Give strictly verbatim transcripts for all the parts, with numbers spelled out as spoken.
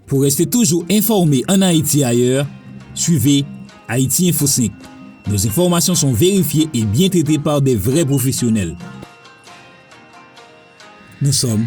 Pour rester toujours informé en Haïti et ailleurs, suivez Haïti Info cinq. Nos informations sont vérifiées et bien traitées par des vrais professionnels. Nous sommes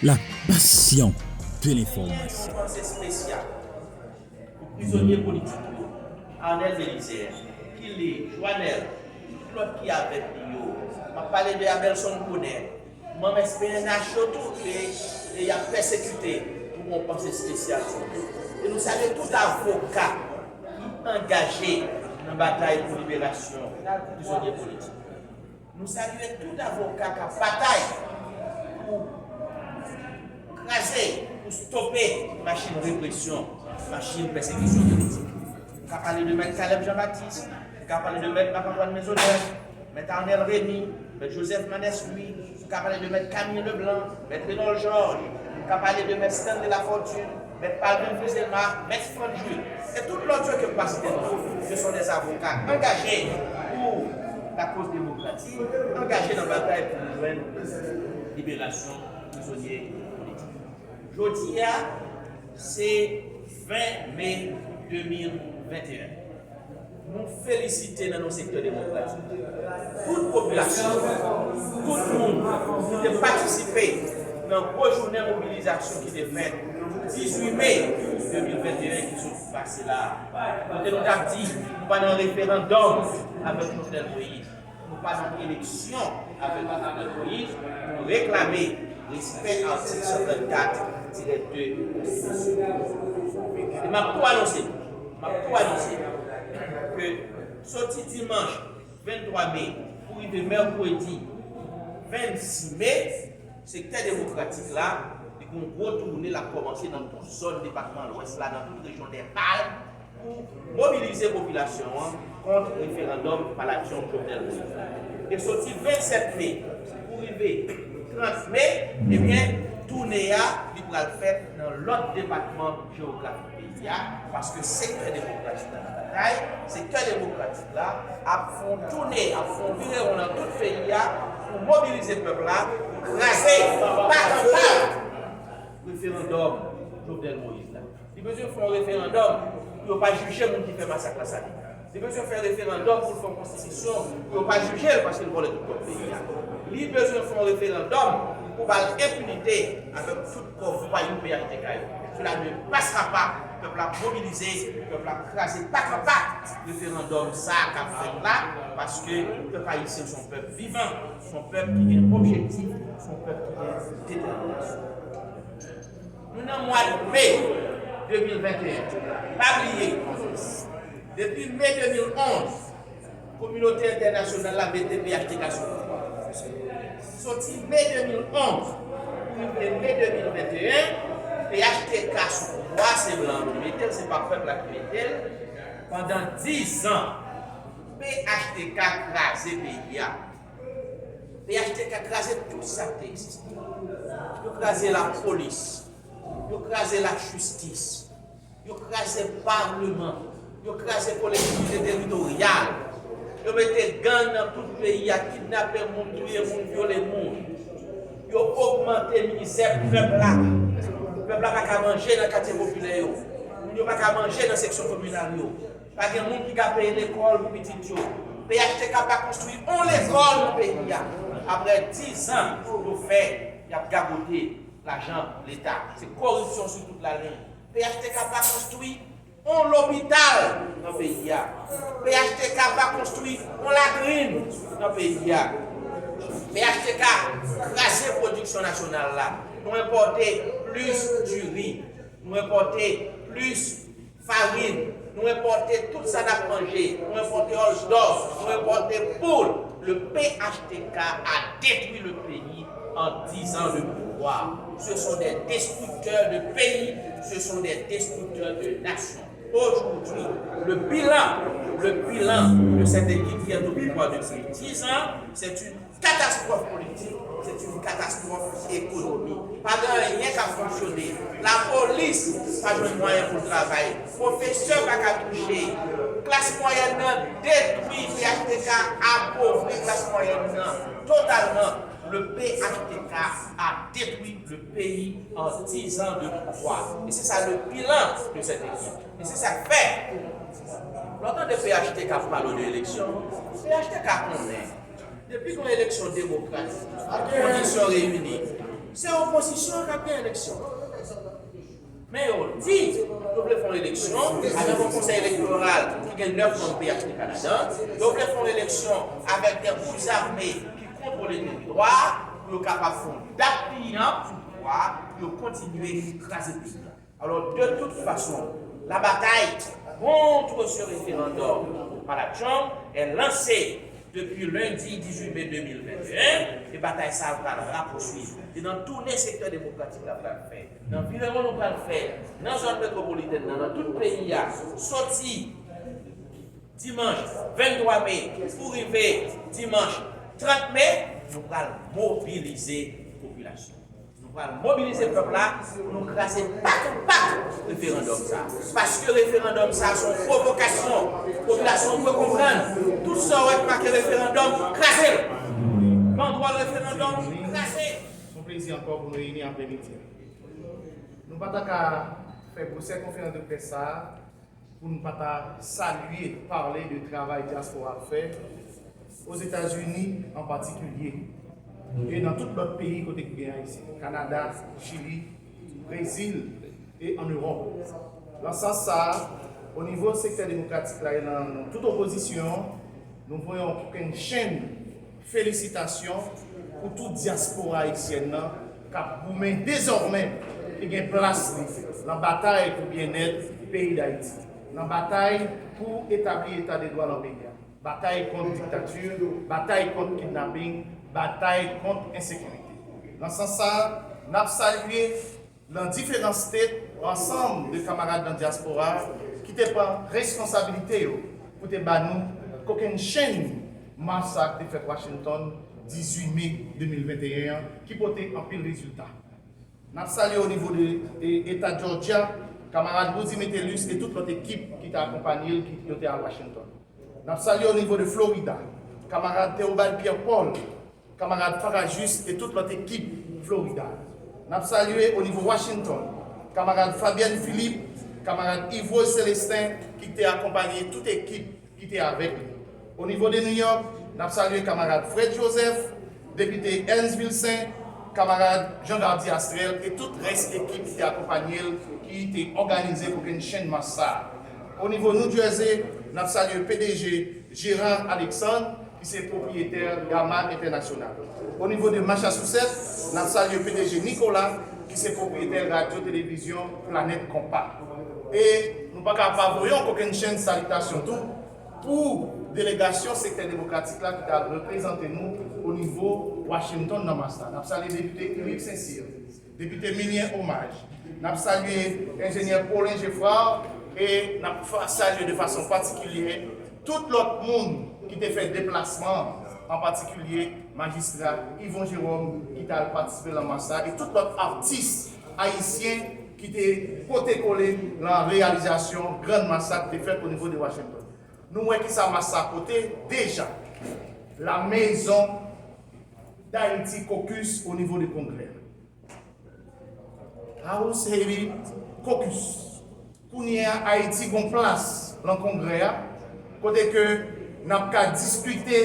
la passion de l'information. Yon pansé espesyal pou prizonye politik yo, Arnel Belizaire, Killy, Joanel, tout lòt ki avèk li yo. M ap pale de Abelson Conner, manm S P N H yo tou ke y ap pèsekite pou yon pansé espesyal pou yo. E nou salye tout avoka ki angaje nan batay pou liberasyon prizonye politik. Nou salye tout avoka k ap batay pou kraze, pou stope machin represyon, machin pèsekisyon politik. Nou ka pale de Mèt Caleb Jean-Baptiste, nou ka pale de Mèt Marc-Antoine Maisonneuve, Mèt Arnel Remy, Mèt Joseph Manès Louis, nou ka pale de Mèt Camille Leblanc, Mèt Renold Georges, nou ka pale de Mèt Stanley Lafortune, Mèt Palvin Friselma, Mèt Franck Jules, e tout lòt yo ke m pa site non yo, se son dè avoka angaje pou lakòz demokratik, angaje nan batay pou nou jwenn liberasyon prizonye politik. Jodi a, se ven me de mil venteyen. Nou felisite nan non sektè demokratik tout popilasyon, tout moun ki te patisipe nan gwo jounen mobilizasyon ki te fèt dizuit me de mil venteyen ki sot pase la a. Kote nou t ap di, nou pa nan referandòm avèk Jovenel Moïse. Nou pa nan eleksyon avèk Jovenel Moïse, nou reklame respè atik san trannkat tirè de Konstitisyon. E m ap tou anonse, m ap tou anonse ke soti dimanch venntwa me pou rive mèkredi vennsis me, sektè demokratik la, li gen yon gwo toune l ap kòmanse nan tout zòn depatman Lwès la, nan tout rejyon Dèpal, pou mobilize popilasyon an kont referandòm maladyon Jovenel Moïse la. E soti vennsèt me pou rive trant me, ebyen, toune a, li pral fèt nan lòt depatman jewografik peyi a, paske sektè demokratik la nan batay, sektè demokratik la ap fè yon toune, ap fè yon virewon nan tout peyi a pou mobilize pèp la, pou kraze, pa kanpay, referandòm Jovenel Moïse la. Li bezwen fè yon referandòm pou yo pa jije moun ki fè masak Lasalin. Li bezwen fè referandòm pou l fè yon konstitisyon pou yo pa jije l paske l vòlè tout kòb peyi a. Li bezwen fè yon referandòm pou ba l enpinite avèk tout kòb vwayou P H T K yo. Cela ne passera pas. Pèp la mobilize, pèp la kraze pak an pak referandòm sa a k ap fèt la, paske pèp ayisyen se yon pèp vivan, se yon pèp ki gen objektif, se yon pèp ki gen detèminasyon. Nou nan mwa me de mil venteyen. Pa bliye, depi me de mil onz, kominote entènasyonal la mete P H T K sou pouvwa. Soti me de mil onz pou rive me de mil venteyen, P H T K sou pouvwa, se blan yo ki mete l, se pa pèp la ki mete l. Pandan diz an, P H T K kraze peyi a. P H T K kraze tout sa k te egziste. Yo kraze lapolis, yo kraze lajistis, yo kraze palman, yo kraze kolektivite teritoryal. Yo mete gang nan tout peyi a, kidnape moun, touye moun, vyole moun. Yo ogmante mizè pèp la. Pèp la pa ka manje nan katye popilè yo. Moun yo pa ka manje nan seksyon kominal yo. Pa gen moun ki ka peye lekòl pou pitit yo. P H T K pa konstwi on lekòl nan peyi a. Apre diz an yo fè, y ap gagote lajan Leta. Se koripsyon sou tout laliny. P H T K pa konstwi on lopital nan peyi a. P H T K pa konstwi on latrin nan peyi a. P H T K kraze pwodiksyon nasyonal la. Nou enpòte plis diri. Nou enpòte plis farin, nou enpòte tout sa n ap manje, nou enpòte hotdog, nou enpòte poul. Le P H T K a détruit le pays en dix ans de pouvoir. Ce sont des destructeurs de pays, ce sont des destructeurs de nation. Aujourd'hui, le bilan, le bilan de cette équipe qui est au pouvoir depuis dix ans, c'est une catastrophe politique, c'est une catastrophe économique. Pa gen anyen k ap fonksyone. Lapolis pa jwenn mwayen pou l travay. Pwofesè pa ka touche. Klas mwayèn nan detwi, P H T K apovri klas mwayèn nan totalman. Le P H T K a détruit le pays en dix ans de pouvoir. Et c'est ça le bilan de cette équipe. Et c'est ça qui fait. Lè w tande P H T K ap pale de eleksyon, P H T K konnen, depi gen eleksyon demokratik, tout kondisyon reyini, se opozisyon an k ap gen eleksyon. Men yo di, yo vle fè yon eleksyon avèk yon konsèy elektoral ki gen nèf manm P H T K ladan. Yo vle fè yon eleksyon avèk de gwoup zame ki kontwole teritwa pou yo kapab fè yon dat kliyan pou pouvwa pou yo kontinye kraze peyi a. Alors, de toute façon, la bataille contre ce référendum par la Chambre est lancée depuis lundi dix-huit mai deux mille vingt et un, e batay sa a pral rapousuiv. E nan tounen sektè demokratik la pral fè, nan virewon nou pral fè, nan zòn metwopolitèn nan, nan tout peyi a, soti dimanch venntwa me pou rive dimanch trant me, nou pral mobilize popilasyon. Nou pral mobilize pèp la pou nou kraze patou, patou referandòm sa. Paske referandòm sa se yon pwovokasyon. Popilasyon dwe konprann. Tout sa w wè k make referandòm, kraze l. Bandwòl referandòm, kraze. Se yon plezi ankò pou nou reyini apremidi a. Nou pa ta ka fè gwosè konferans de près sa a pou n pa ta salye, pale de travay dyaspora ap fè, Ozetazini an patikilye, e nan tout lòt peyi kote ki gen Ayisyen, Kanada, Chili, Brezil e ann Ewòp. Nan sans sa a, o nivo sektè demokratik la e nan non tout opozisyon an, nou voye yon kokennchenn felisitasyon pou tout dyaspora ayisyèn nan k ap goumen dezòmè e gen plas li nan batay pou byennèt peyi Dayiti, nan batay pou etabli eta de dwa nan peyi a, batay kont diktati, batay kont kidnaping, batay kont ensekirite. Nan sans sa a, n ap salye nan diferan state, ansanm de kamarad nan dyaspora ki te pran responsabilite yo pou te ba nou kokennchenn mach sa a ki te fèt Washington dizuit me de mil venteyen an, ki pote anpil rezilta. N ap salye o nivo de, e, eta Georgia, kamarad Rudy Metellus e tout lòt ekip ki te akonpanye l, ki yo te al Washington. N ap salye o nivo de Florida, kamarad Théobald Pierre Paul, kamarad Farajus e tout lòt ekip Florida. N ap salye o nivo Washington, kamarad Fabienne Philippe, kamarad Yvrose Célestin ki te akonpanye tout ekip ki te avèk li. O nivo de New York, n ap salye kamarad Fred Joseph, depite Ernst Vilcin, kamarad Jean Gardy Astrel e tout rès ekip ki te akonpanye l, ki te òganize kokennchenn mach sa a. O nivo New Jersey, n ap salye P D G Gérard Alexandre, ki se pwopriyetè Gama Entènasyonal. O nivo de Massachusetts, n ap salye P D G Nicolas, ki se pwopriyetè radyo televizyon Planèt Konpa. E nou pa ka pa voye yon kokennchenn salitasyon tou pou delegasyon sektè demokratik la ki t al reprezante nou o nivo Washington nan mach la. N ap salye depite Uribe Saint-Cyr, depite Milien Omage. N ap salye enjenyè Paulin Geffrard e n ap fa-, salye de fason patikilye tout lòt moun ki te fè deplasman an, an patikilye majistra Yvon Jérôme ki t al patisipe nan mach sa e tout lòt atis ayisyen ki te pote kole nan reyalizasyon grann mach sa ki te fèt o nivo de Washington. Nou wè kisa mach sa pote deja. La Maison d'Haïti Caucus o nivo de Kongrè. House Haiti Caucus. Kounye a, Ayiti gon plas lan Kongrè a, kote ke n ap ka diskite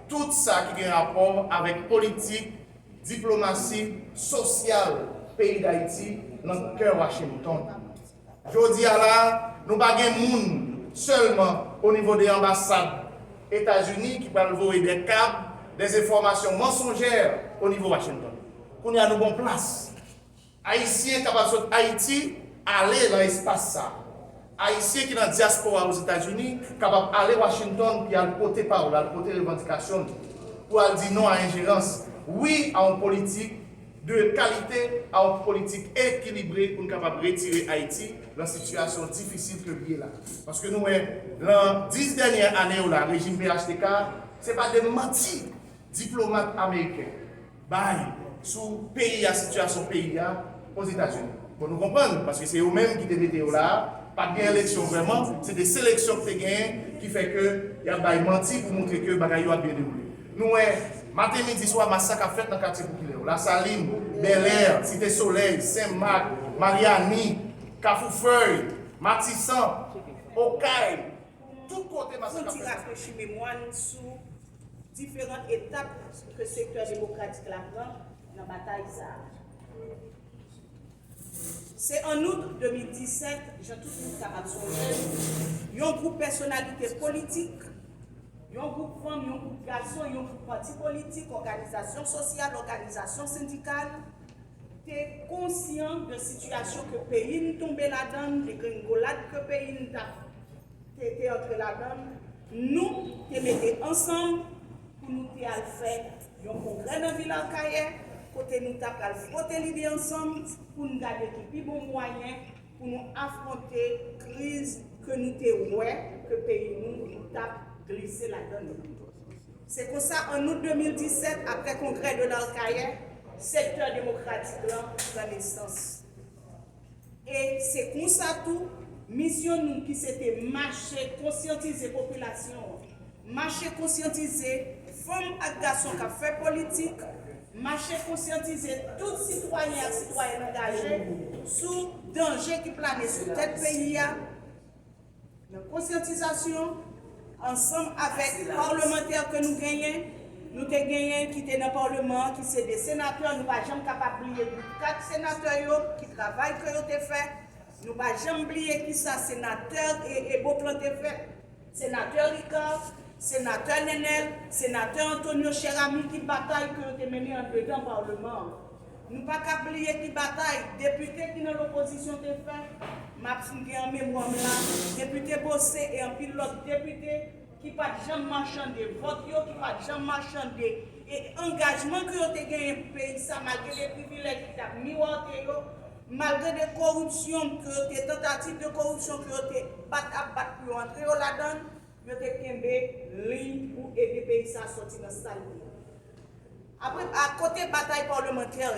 tout sa ki gen rapò avèk politik, diplomasi, sosyal peyi Dayiti lan kè Washington. Jodi a la, nou pa gen moun sèlman o nivo de anbasad Etazini ki pral voye de kab, de enfòmasyon mansonjè o nivo Washington. Kounye a, nou gon plas. Ayisyen kapab sot Ayiti, ale lan espas sa. Ayisyen ki nan dyaspora Ozetazini kapab ale Washington pou y al pote pawòl, al pote revandikasyon l, pou al di non a enjerans, wi a yon politik de kalite, a yon politik ekilibre pou n kapab retire Ayiti lan sitiyasyon difisil ke l ye la. Paske nou wè, lan dis dènye ane yo la, rejim P H T K, se pa de manti diplomat ameriken bay sou peyi a, sitiyasyon peyi a Ozetazini. Bon, nou konprann, paske se yo menm ki te mete yo la a, pa t gen eleksyon vrèman, se te seleksyon ki te genyen, ki fè ke y ap bay manti pou montre ke bagay yo ap byen dewoule. Nou wè, Maten, midi, swa, masak ap fèt nan katye popilè yo. Lasalin, Bèlè, Site Solèy, Senmak, Maryani, Kafou Fèy, Matisan, Okay, tout kote masak ap fèt. Fè yon ti rafrechi memwa n sou diferan etap ke sektè demokratik la pran nan batay sa a. Se an out de mil disèt, jan tout moun kapab sonje, yon gwoup pèsonalite politik, yon gwoup fanm, yon gwoup gason, yon gwoup pati politik, òganizasyon sosyal, òganizasyon sendikal, te konsyan de sitiyasyon ke peyi n tonbe ladan l, degrengolad ke peyi n t ap te, te antre ladan l, nou te mete ansanm pou nou te al fè yon kongrè nan vil Akayè, kote nou ta pral fwote lide ansanm pou n gade ki pi bon mwayen pou nou afwonte kriz ke nou te wè ke peyi nou t ap glise ladan l. Se konsa, an out de mil disèt, apre kongrè de Larkayè, sektè demokratik lan pran nesans. E se konsa tou, misyon nou ki se te mache konsyantize popilasyon an, mache konsyantize fanm ak gason k ap fè politik, mache konsyantize tout sitwayen ak sitwayèn angaje sou danje ki plane sou tèt peyi a, nan konsyantizasyon, ansanm avèk palmantè ke nou genyen, nou te genyen ki te nan palman an, ki se de senatè, nou pa janm kapab bliye kat senatè yo, ki travay ke yo te fè. Nou pa janm bliye kisa senatè e, e Beauplan te fè. Senatè Ricard, senatè Nenel, senatè Antonio Cheramy, ki batay ke yo te mennen andedan palman an. Nou pa ka bliye ki batay depite ki nan lopozisyon te fè. M ap gen an memwa m la, depite Beaucé e anpil lòt depite ki pa t janm machande vòt yo, ki pa t janm machande e angajman ke yo te genyen pou peyi sa, malgre de privilèj ki t ap miwote yo, malgre de koripsyon ke yo te, tantativ de koripsyon ke yo te bat ap bat pou yo antre yo ladan l, yo te kenbe liy pou ede peyi sa sòti nan sa l ye. Apre, akote batay palmantè yo,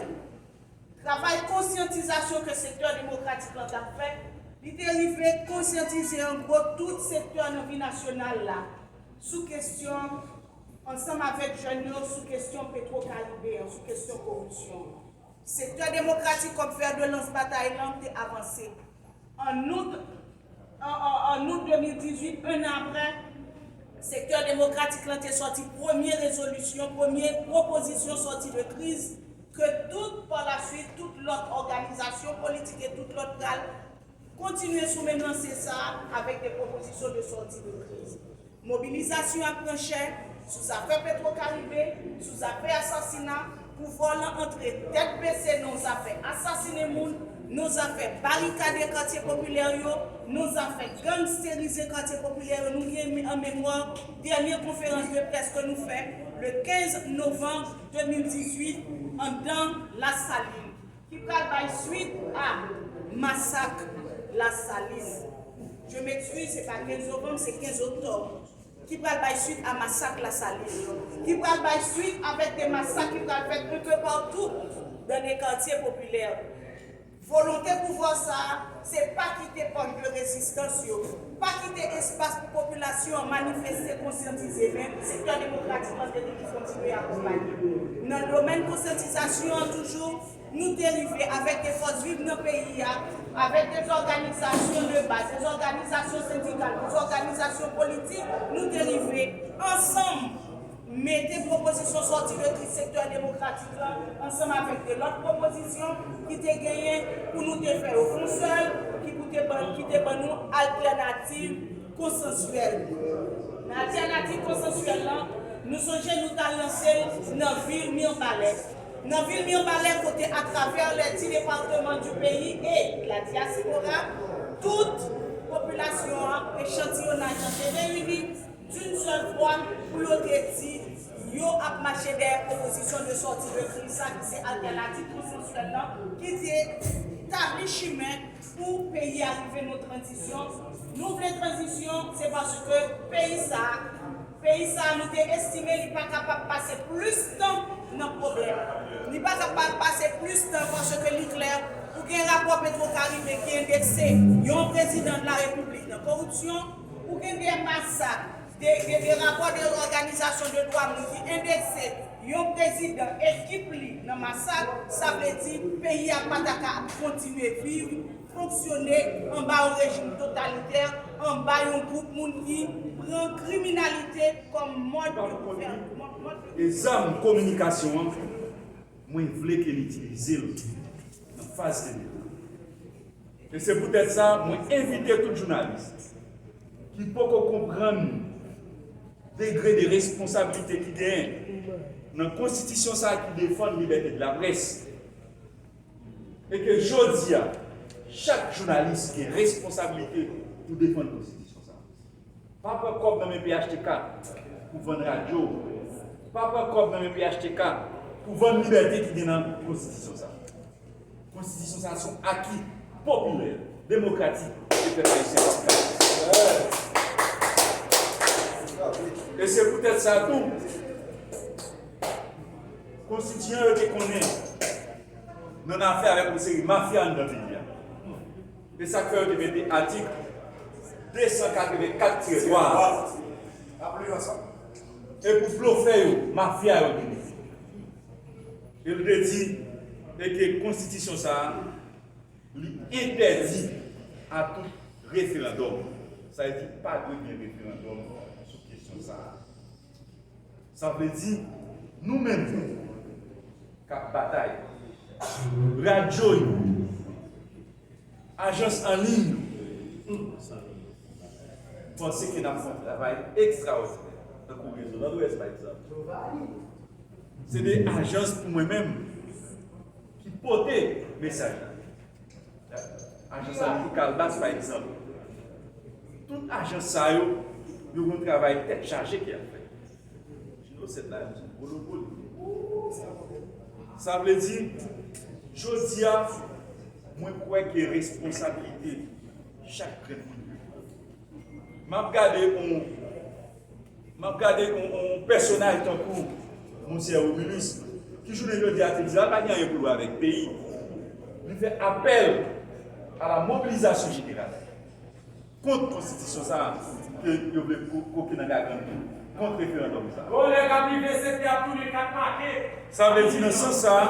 travay konsyantizasyon ke sektè demokratik lan t ap fè, li te rive konsyantize an gwo tout sektè nan vi nasyonal la sou kesyon, ansanm avèk jèn yo, sou kesyon Petwo Karibe an, sou kesyon koripsyon. Sektè demokratik kòm fè de lans batay lan te avanse. An out, an, an, an out de mil dizuit, en an apre, sektè demokratik lan te sòti premye rezolisyon, premye pwopozisyon sòti de kriz ke tout, pa la swit, tout lòt òganizasyon politik e tout lòt pral kontinye sou menm lanse sa a avèk de pwopozisyon de sòti de kriz. Mobilizasyon ap pran chè sou zafè Petwo Karibe, sou zafè asasina, pouvwa lan antre tèt bese nan zafè asasinen moun, nan zafè barikade katye popilè yo, nan zafè gangsterize katye popilè yo. Nou gen an memwa dènye konferans de près ke nou fè le kenz novanm de mil dizuit anndan Lasalin, ki pral bay swit a masak Lasalin. Je m'excuse, se pa kenz novanm, se kenz oktòb. Ki pral bay swit a masak Lasalin, ki pral bay swit avèk de masak ki pral fèt un peu partout dans les quartiers populaires. Volonte pouvwa sa a, se pa kite pòch de rezistans yo, pa kite espas pou popilasyon an manifeste, konsyantize, men sektè demokratik lan te toujou kontinye akonpanye. Nan domèn konsyantizasyon an toujou, nou te rive avèk de fòs viv nan peyi a, avèk de òganizasyon de baz, de òganizasyon sendikal, de òganizasyon politik, nou te rive ansanm mete pwopozisyon sòti de kriz sektè demokratik lan, ansanm avèk de lòt pwopozisyon ki te genyen pou nou te fè yo fon sèl, ki pou te ban, ki te ban nou altènativ konsansyèl. Nan altènativ konsansyèl lan, nou sonje nou t al lanse l nan vil Mibalè. Nan vil Mibalè, kote, atravè les dix départements du pays et la diaspora, tout popilasyon an, echantiyonaj lan te reyini d'une seule voix pou yo te di yo ap mache dèyè pwopozisyon de sòti de kriz sa ki se altènativ konsansyèl lan, ki te tabli chimen pou peyi a rive nan tranzisyon. Nou vle tranzisyon, se paske peyi sa, peyi sa, nou te estime li pa kapab pase plis tan nan pwoblèm. Li pa kapab pase plis tan paske li klè, ou gen rapò Petwo Karibe ki endekse yon prezidan de la repiblik nan koripsyon, ou gen de masak, de, de, de rapò de òganizasyon de dwa moun ki endekse Yon prezidan ekip li nan masak, sa vle di peyi a pa ta ka ap kontinye viv, fonksyone anba yon rejim totalitè, anba yon gwoup moun ki pran kriminalite kòm mòd de gouvènman. E zam kominikasyon an, mwen vle ke n itilize l nan faz ke n ye la. E se poutèt sa, mwen envite tout jounalis ki poko konprann degre de responsablite ki genyen nan konstitisyon sa a ki defann libète de laprès. E ke jodi a, chak jounalis gen responsablite pou defann konstitisyon sa a. Pa pran kòb nan men P H T K pou vann radyo. Pa pran kòb nan men P H T K pou vann libète ki gen nan konstitisyon sa. Konstitisyon sa se yon aki popilè, demokratik ke pèp ayisyen p ap ka. E se poutèt sa tou, konstitiyan yo te konnen nou nan afè avèk yon seri mafya anndan peyi a. E sa k fè yo te mete atik de san katreven kat tire twa a. E pou blofè yo, mafya yo te mete. E l te di, e ke konstitisyon sa a, li entèdi a tout referandòm. Sa vle di, pa dwe gen referandòm sou kesyon sa a. Sa vle di, nou menm k ap batay, radyo yo, ajans an liy yo, panse ke n ap fè yon travay ekstraòdinè, tankou Rezo Nòdwès, pa egzanp. Se de ajans pou mwen menm ki pote mesaj la. Ajans an liy pou Kalbas, pa egzanp. Tout ajans sa yo, yo gen yon travay tèt chaje ki ap fèt. Jinosèt la, yo se gwo logo li ye. Sa vle di, jodi a, mwen kwè ke responsablite chak grenn moun yo. M ap gade yon, m ap gade yon, yon pèsonaj tankou Monseyè Romulus, ki jounen jodi a te di, "Sa pa gen anyen pou l wè avèk peyi." Li fè apèl a la mobilisation générale kont konstitisyon sa a ke yo vle ko-, koke nan gagann nou, kont referandòm sa a. Volè k ap rive, se te ap tounen kat make. Sa vle di, nan sans sa a,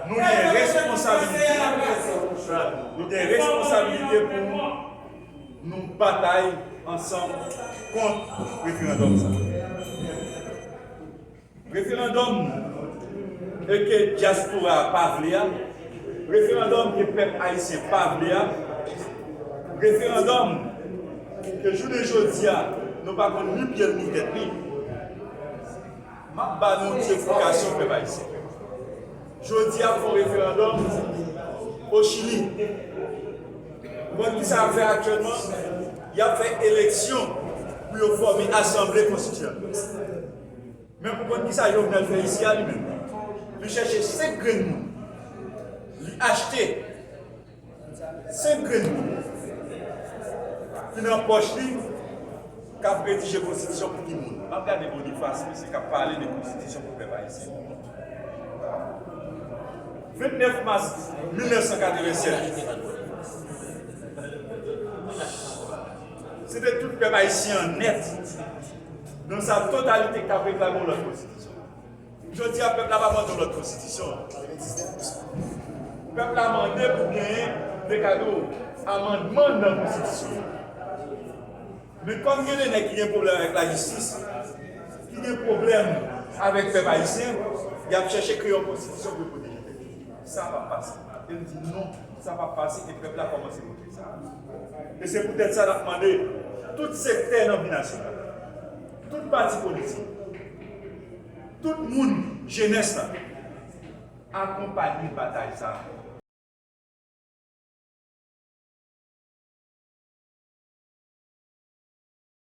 nou gen responsablite, nou gen responsablite pou nou batay ansanm kont referandòm sa a. Referandòm e ke dyaspora a pa vle a, referandòm ke pèp ayisyen pa vle a, referandòm ke jounen jodi a, nou pa konn ni pye l ni tèt li. M ap ba nou yon ti eksplikasyon, pèp ayisyen. Jodi a, fè yon referandòm o Chili. Ou konn ki sa y ap fè aktyèlman? Y ap fè eleksyon pou yo fòme asanble konstitiyant. Men ou konn ki sa Jovenel fè isi a li menm? Li chèche senk grenn moun. Li achte senk grenn moun ki nan pòch li, k ap redije konstitisyon pou ki moun? M ap gade Boniface, mesye k ap pale de konstitisyon pou pèp ayisyen. Vennèf mas mil nèf san katrevennsèt, se te tout pèp ayisyen an nèt, nan sa totalite, k t ap reklame yon lòt konstitisyon. Jodi a, pèp la pa mande yon lòt konstitisyon. Pèp la mande pou genyen, de kado, amandman nan konstitisyon. Men kòm gen de nèg ki gen pwoblèm avèk lajistis, ki gen pwoblèm avèk pèp ayisyen, y ap chèche kreye yon konstitisyon pou yo pwoteje tèt yo. Sa p ap pase. E m di non, sa p ap pase, e pèp la kòmanse montre sa. E se poutèt sa n ap mande tout sektè nan vi nasyonal, tout pati politik, tout moun, jenès la, akonpanye batay sa a.